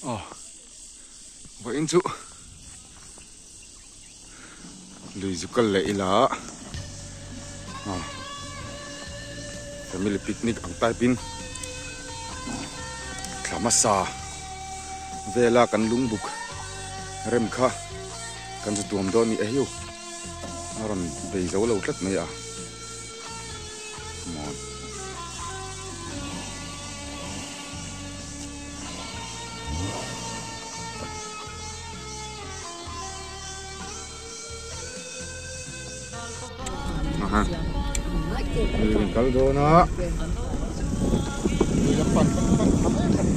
Aw vawiin chu lui zu kal leh ila aw family picnic ang type in thla hmasa vela kan lungbuk rem kha kan zu tuam dawn a ni e hiu a rawn bei zo lo tlat mai a come on. Aha. Kal dawn a. Lampan kan pan tham em a ni.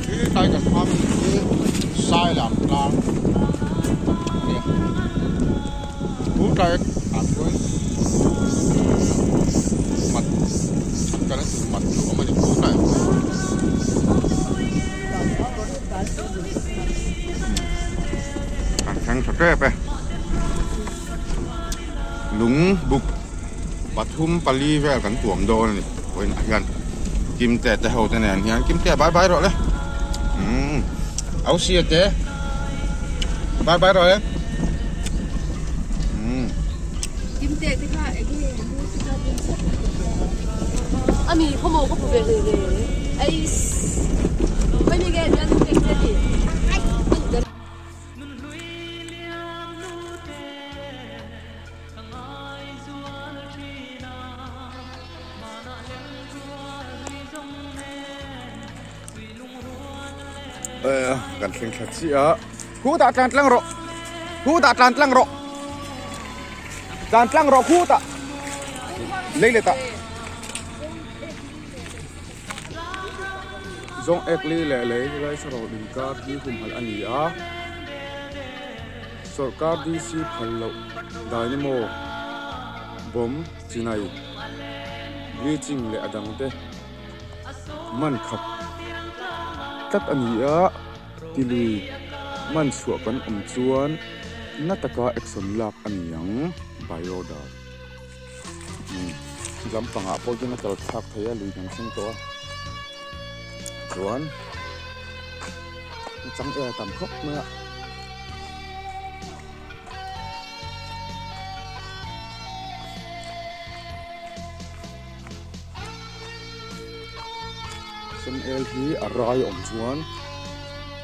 Hi Tiger Farm hi Sailam tlang a ni a, chu tlai ah chuan mat kan tur mat chu a awm a ni chu tlai ah chuan. Kan thleng tha tep e. Lung buk pathum pali vel kan tuam dawn a ni vawiin ah hian Kimte te ho te nen hian Kimte bye bye rawh le umm Ausia te bye bye rawh le umm Kimte te kha enge ami khawmaw ka pu ve hle hle eis mai mi nge an eng che ti. Kan thleng thla chiah a khutah tlan tlang rawh khutah tlan tlang rawh tlan tlang rawh khutah lei let ah zawng ek li leh lei lai sarawh inkar hi humhalh a ni a. Sawrkar DC phal loh dynamo, bomb, chinai, bleaching leh a dangte man khap tlat a ni a, tilui man chhuah kan awm chuan na taka action lak a ni ang, by order. Umm lampangah pawh hian a kal thlak thei a, lui kan thleng tawh a, chuan. Chang e tam khawp mai a. Sen el hi a rai awm chuan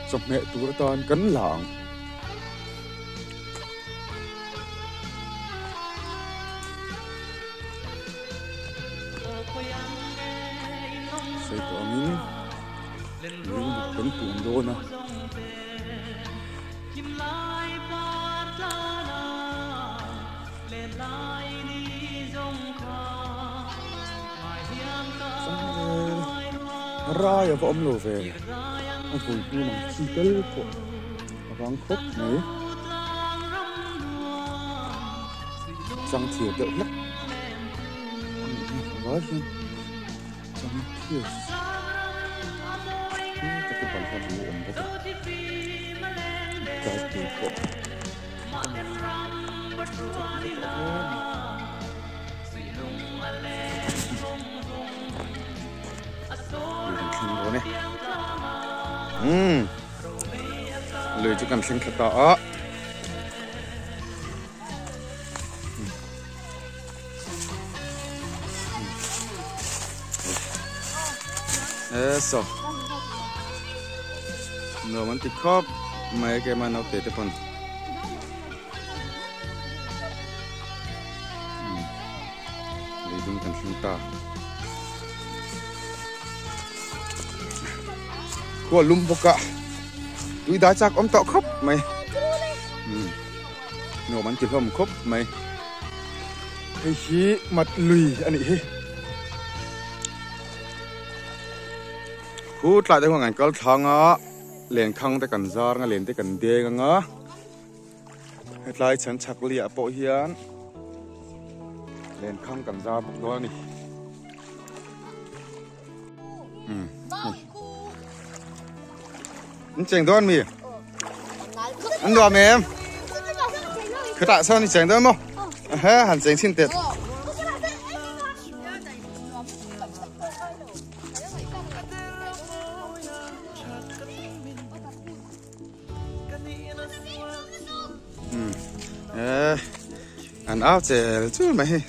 chawhmeh tur atan kan la ang. Sawi tawh angin. Lung buk kan tuam dawn a. Rai a va awm lo ve a hmui hnum ang chi tel pawh a vang khawp mai chang thir deuh hlek a vai hian. Chang thir hi te chu balhla bu awm bawk a tlai tui pawh lui kan thleng dawn e umm lui chu kan thleng thla ta a. Eso. Nuam an ti khawp mai keimah naute te pawn. Leidung kan thleng ta. Khua lum bawk a. Tui dai chak awm tawh khawp mai. Nuam an ti hlawm khawp mai. Hei hi mat lui a nih hi. Khu tlai te khuan kan kal thlang a, lenkhang te kan zar anga len te kan deng anga. Hetlai chhan chhak liah pawh hian lenkhang kan zar bawk dawn a ni. An cheng dawn mi? An nuam em? Khutah sawn i cheng dawn maw? He han cheng chhin teh. Eh, an au chel chul mai hi.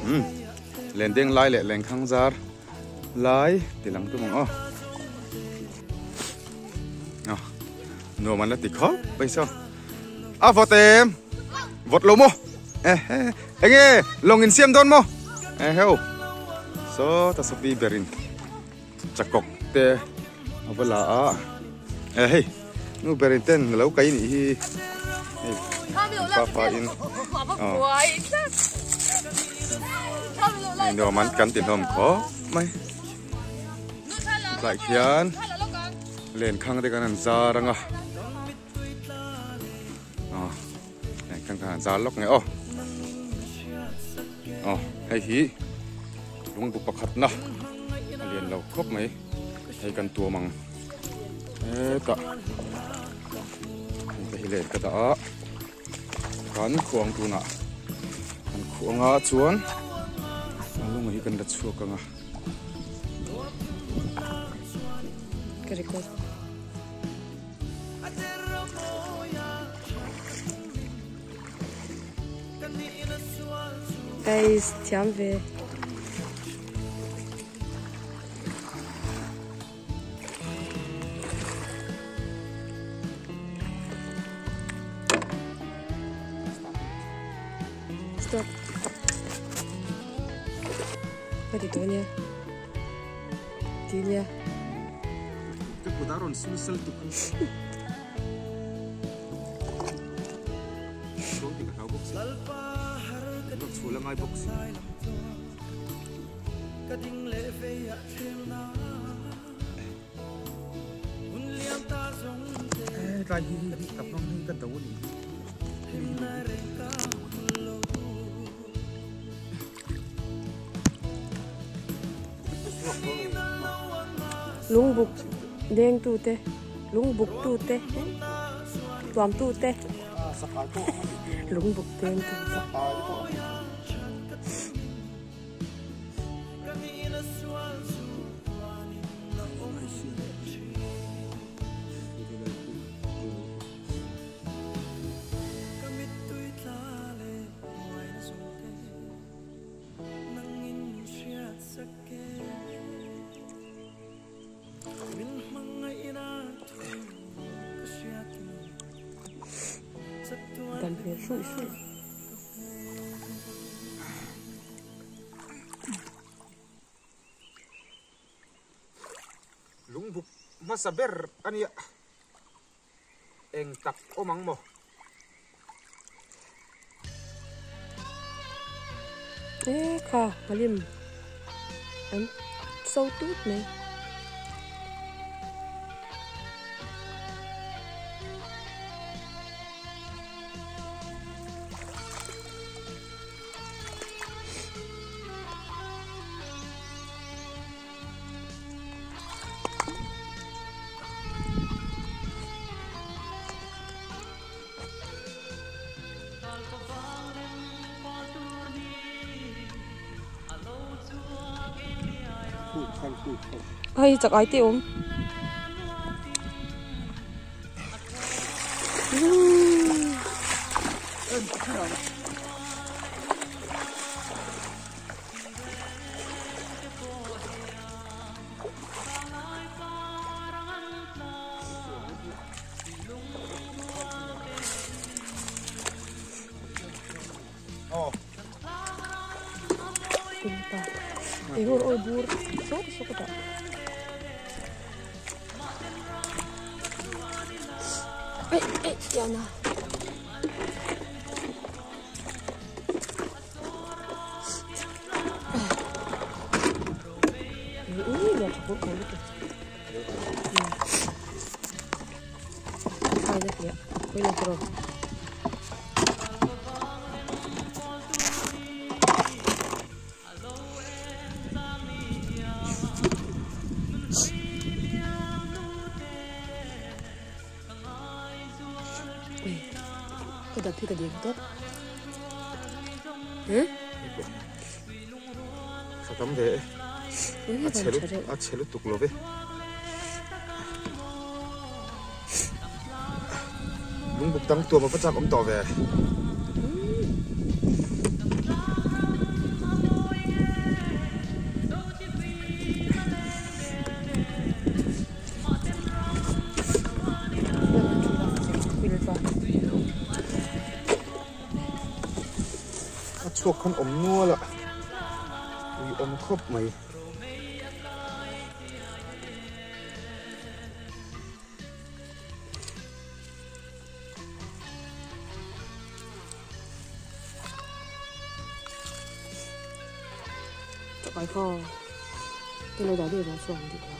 Um len deng lai leh lengkhang zar lai ti lang tum ang aw aw nuam an la ti khawp mai saw a vawt em vawt lo maw eh eh enge lawng in siam dawn maw eh heu saw ta saw pi berin chakawk te a va la a eh hei nu berin ten lo kai nih hi hei pa pa in hei nuam an kan ti hlawm khawp mai tlai khian lenkhang te kan han zar anga aw lenkhang kan han zar lawk nge aw aw hei hi lungbu pakhat na a lian lo khawp mai hei kan tuam ang hetah hei te hi len ka dah a kan khuang tunah kan khuanga chuan a lung hi kan la chhuak ang a. Ka record. Guys, thiam ve. Stop. Ka ti tawh nia. Ti nia. Ka kut a rawn sul sal tuk. Chuang tih ka hlau bawk si. Lak chhuah la ngai bawk si. Tlai hi hi ka hmang hi ka do a ni. Lungbuk dengtute, lungbuktute, tuamtute, lungbuk dengtute. Dam hmel hruih hruih. Lungbuk hmasa ber a nia. Eng tak awm ang maw? E kha malim an so tut mai. Hei chak ai te awm. hi ka ding tawp. Hmm? Satam ve e. A chhe lut a chhe lutuk lo ve. Lungbuk dang tuam a va chak awm tawh ve. A chhuak khan awm nual a, ui awm khawp mai. Chakai kha te lo dah deuh vang chuan dik lo.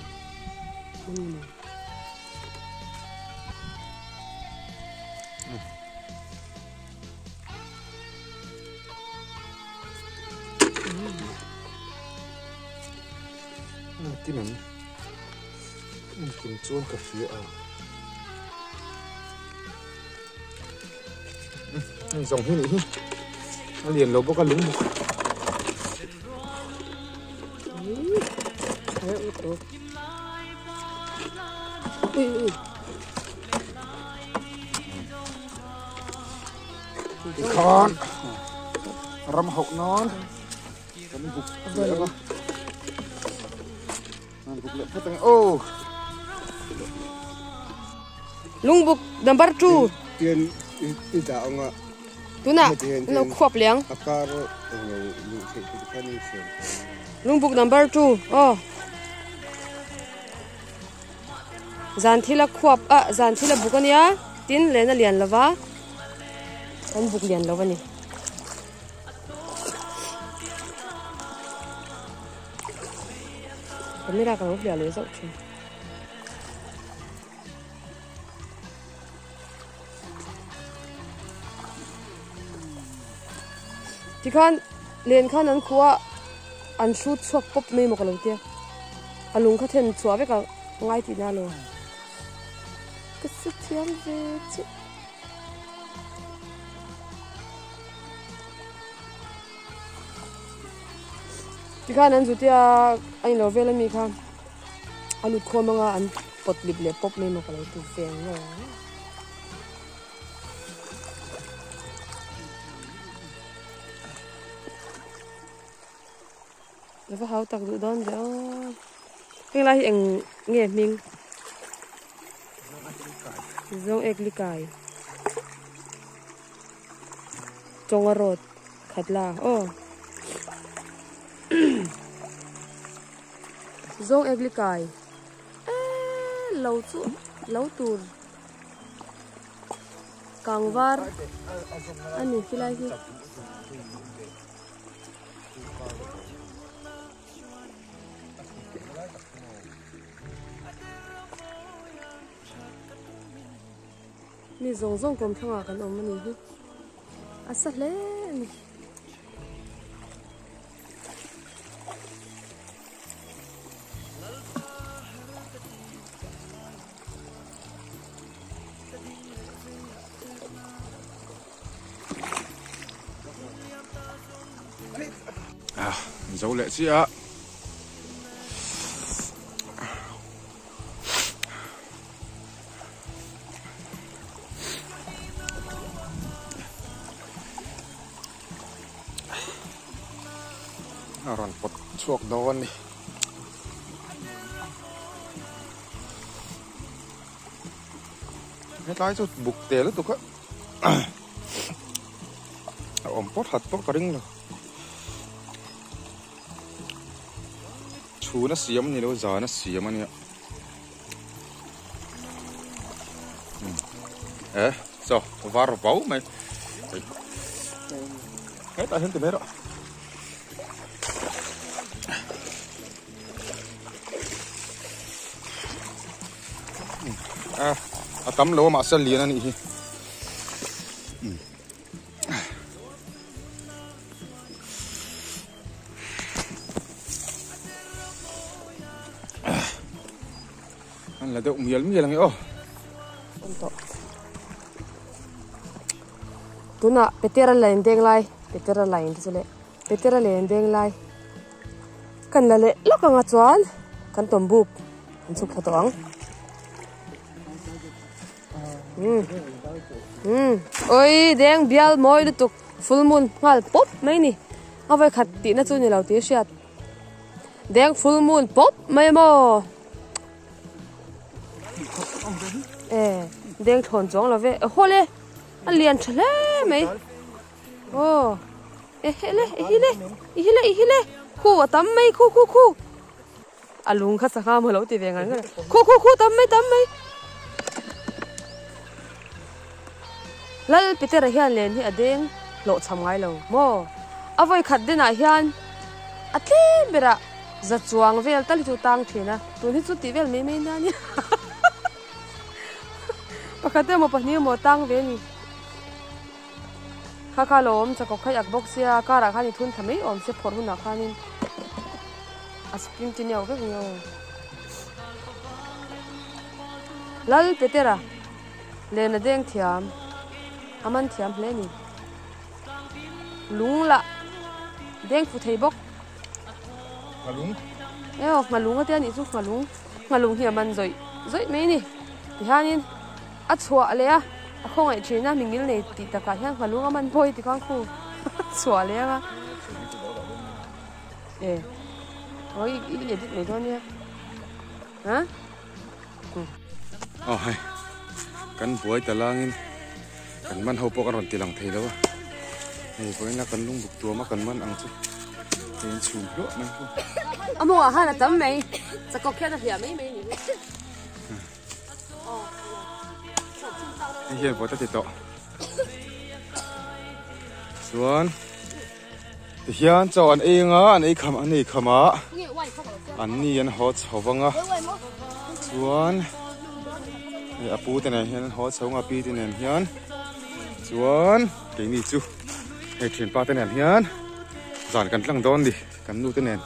Tin an kim chuan ka hria a. Hei zawng hi nih hi a lian lo bawk a lung bawk. Tikhan ram hauh nan kan buk leh anga an buk leh phawt ang aw. Lungbuk number 2. Tian i dah anga. Tuna lo khuap liang. A kar englo luh theih tur khan i siam. Lungbuk number 2. Oh. Zan thila khuap a zan thila buk ania tin lena lian lova kan buk lian lo ani. Camera ka lo hliah leh zauh thin. Tikhan len khan an khuah an hrut chhuak pawp mai maw ka lo tia a lung kha then chhuah vek a ngai tih na lo ka si thiam ve chu tikhan an zutia a inlo vel ami kha a lut khawm anga an pawt lip leh pawp mai maw ka lo ti ve ang aw. Lova hau tak duh dawn ve aw. Heng lai hi eng nge hming? Zawng ek likai. Chawnga road khat la aw. Zawng ek likai. Eee lo chu lo tur kangvar a ni khilai hi. Mi zawng zawng kawm thlangah kan awm a ni hi a sa hle a ni. Zo leh chiah a. A rawn pawt chhuak dawn a ni. Hetlai chu buk te lutuk a a awm pawt hat pawh ka ring lo. Chhun a siam a ni lo zan a siam a nia. Eh chaw var vau mai hetah hian ti mai rawh. A a tam lo a mahse a lian a nih hi. An la deuh mial mial ang e aw. Awm tawh. Tunah Petera len deng lai, Petera line te chu leh Petera len deng lai kan la leh lawk anga chuan kan tawm buk an chhuk thla tawh ang. Umm umm oi deng bial mawi lutuk full moon nghal pawp mai ni a vawi khat tihna chu ni lo tih a hriat deng full moon pawp mai maw. E deng thlawn chuang lo ve haw le a lian tha hle mai aw e he le i hi le i hi le i hi le khu a tam mai khu khu khu a lung kha sangha maw lo ti ve ngar ngar khu khu khu tam mai tam mai lal Petera hian len hi a deng hlawh cham ngai lo maw a vawi khat denah hian a tlem berah Za chuang vel tal hi chu tang thin a, tun hi chu tih vel mai mai nia nia. Pakhat emaw pahnih emaw tang ve a ni. Kha kha lo awm chakawk kha i ak bawk sia, car ah khan i thun thla mai awm sia phawrh hunah khanin a spring chi niau vek nia aw. Lal Petera lena deng thiam, a man thiam hle a ni. Lung lah deng fu thei bawk. Nghalung. Eo nghalung ate anih chu nghalung. Nghalung hi a man zawih zawih mai a ni. Tihianin a chhuah leh a, a khawngaih thin a, mingil nei tih takah hian nghalung a man pawh hi tikhan khu chhuah leh anga. E aw i i edit mai dawn nia. Ha? Aw hei kan buai ta langin kan man ho pawh kan rawn ti lang thei lo a hei vawiin a kan lungbuk tuam a kan man ang chu hei an chhum hluah mai chu a mawngah khan a tam mai chakawk hian a hliah mai mai a ni hei hian vawt a ti tawh chuan Tihian chaw an ei anga an ei kham an ei kham a an ni an haw chho vang a chuan hei a pu te nen hian an haw chho anga pi te nen hian chuan keini chu hei thianpa te nen hian zan kan tlang dawn ni kan nu te nen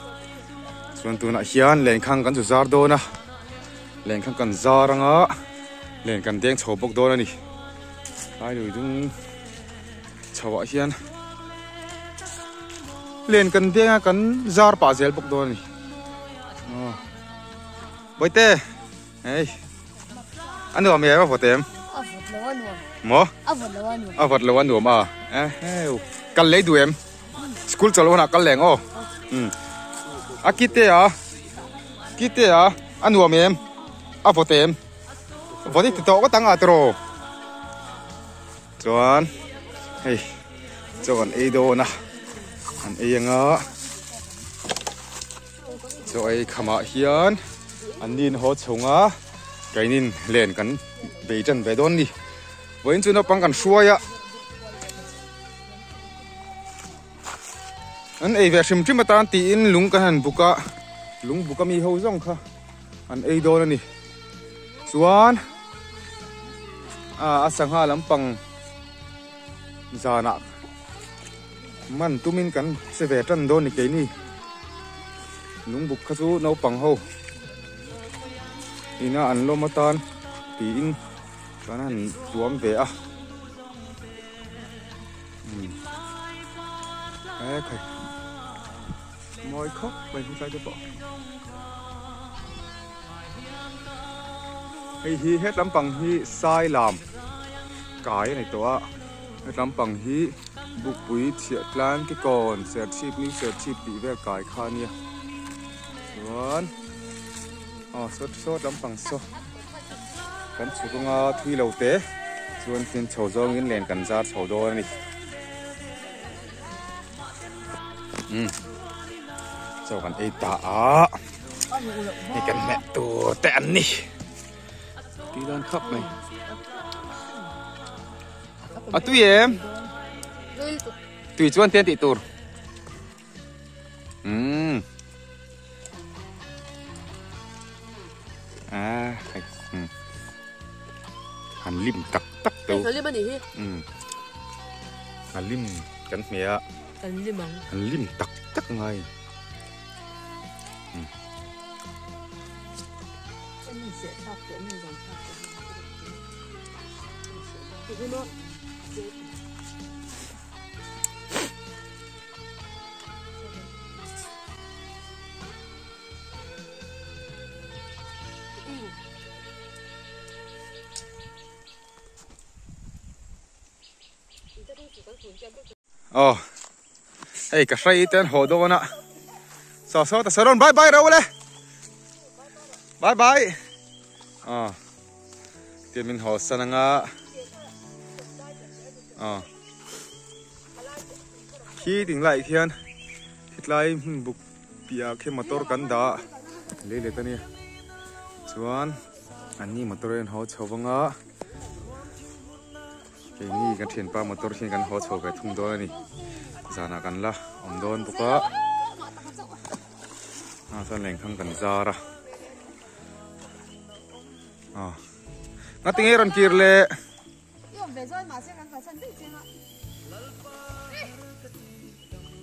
chuan tunah hian lenkhang kan zu zar dawn a lenkhang kan zar anga len kan deng chho bawk dawn a ni tlai lui dung. Chhoah hian len kan deng a kan zar pah zel bawk dawn a ni. Aw Bawihte hei a nuam em a vawt em? A vawt lo a nuam. Maw? A vawt lo a nuam. A vawt lo a nuam a. Eheu kal lei duh em? School chawlh hunah kal leng aw. Um a kite a kite a a nuam em? A vawt em? Vawt i ti tawh ngawt ang a tiraw? Chuan hei chaw an ei dawn a an ei anga chaw ei khamah hian an nin haw chhung a keinin len kan bei tan ve dawn ni vawiin chu naupang kan hruai a an ei ve hrim hrim atan tiin lung kan han buk a lung buk a mi ho zawng kha an ei dawn a ni chuan a sangha lampang zanah man tumin kan che ve tan dawn ni keini lungbuk kha chu naupang ho ina an lawm atan tiin kan han tuam ve a e khai mawi khawp mai hmuh tlai te pawh. Hei hi het lampang hi sai lam kai a ni tawh a het lampang hi bukpui chhiah tlang ki kawn serchhip new serchhip tih vel kai kha a nia chuan aw saw saw lampang saw kan chhuk anga thui lo te chuan tin chho zawngin len kan zar chho dawn a ni. Umm chaw kan ei ta a hei kan hmeh tur te an ni tui dawn khawp mai a tui em tui chuan tian tih tur umm a hei umm han lim tak tak teuh han lim a nih hi umm a lim kan hmeh a Kan lim ang. An lim tak tak ngai. Aw hei ka hrai te an haw dawn a saw saw ta saron bye bye ro le bye bye aw tian min haw san anga aw khi ding lai khian hetlai hmun buk piah khi motor kan dah lei let ania chuan anni motor in haw chho anga. Keini kan thianpa motor hian kan haw chho ve thung dawn a ni. Zanah kan la awm dawn bawk a. Ah chuan lengkhang kan zar a. Ah. Ngati nge rawn kir le? I awm ve zawi mahse kan kalsan daih chiang a.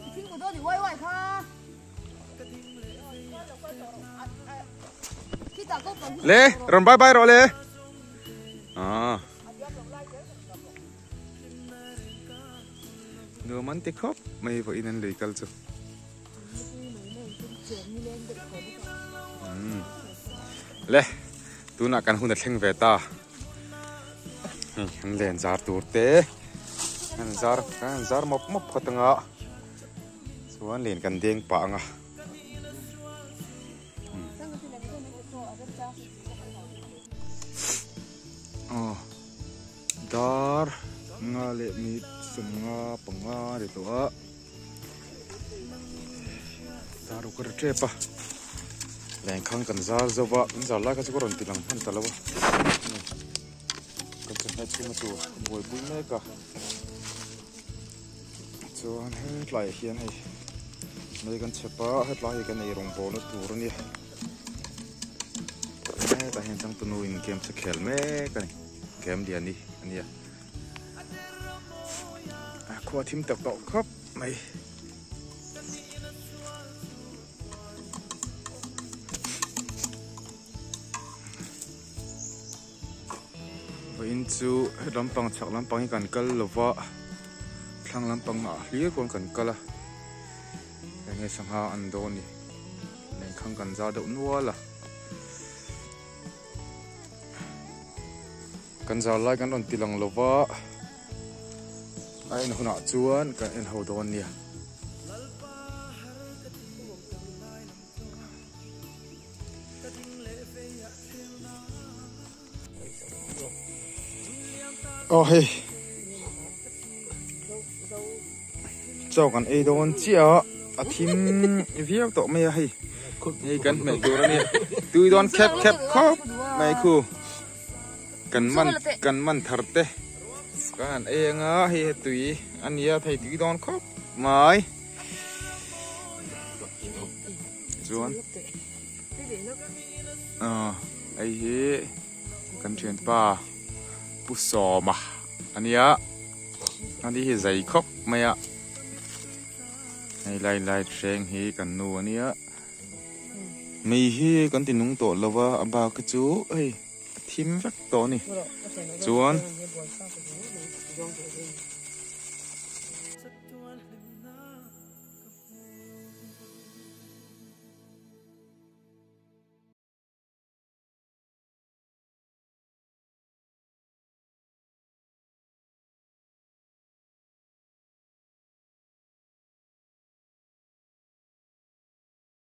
I thingpui dawn i uai uai kha. Le rawn bye bye rawh le. Ah. Nuam an ti khawp mai vawiin an lui kal chu. Le tunah kan hun a thleng ve ta. An len zar tur te an zar an zar mawp mawp phawt anga chuan len kan deng pah anga. Aw dar nga leh mit sawmnga panga a ri tawh a dar uk a ri tep a lengkhang kan zar zo va kan zar lai kha chu ka rawn ti lang hman ta lo a kan chawhmeh chhunga tur ka buaipui mek a chuan hetlaiah hian hei mei kan chhep a hetlai hi kan ei rawngbawlna tur a nia. Hetah hian changtunu in game chu khel mek a ni game lian hi a nia a khua thim tak tawh khawp mai. Vawiin chu he lampang chhak lampang hi kan kal lova thlang lampang ah hlir pawn kan kal a enge sangha an dawn ni. Lengkhang kan zar deuh nual a. Kan zar lai kan rawn ti lang lo va. A en hunah chuan kan en ho dawn nia. Aw hei chaw kan ei dawn chiah a a thim viau tawh mai a hei hei kan hmeh tur a nia tui dawn khep khep khawp mai khu kan man kan man thar te kan han ei anga hei he tui a nia thei tui dawn khawp mai chuan Aw hei hi kan thianpa Pu Sawma a nia ani hi zai khawp mai a hei lai lai hreng hi kan nu a nia mei hi kan ti nung tawh lo va a bak hi chu hei a thim vek tawh a ni chuan.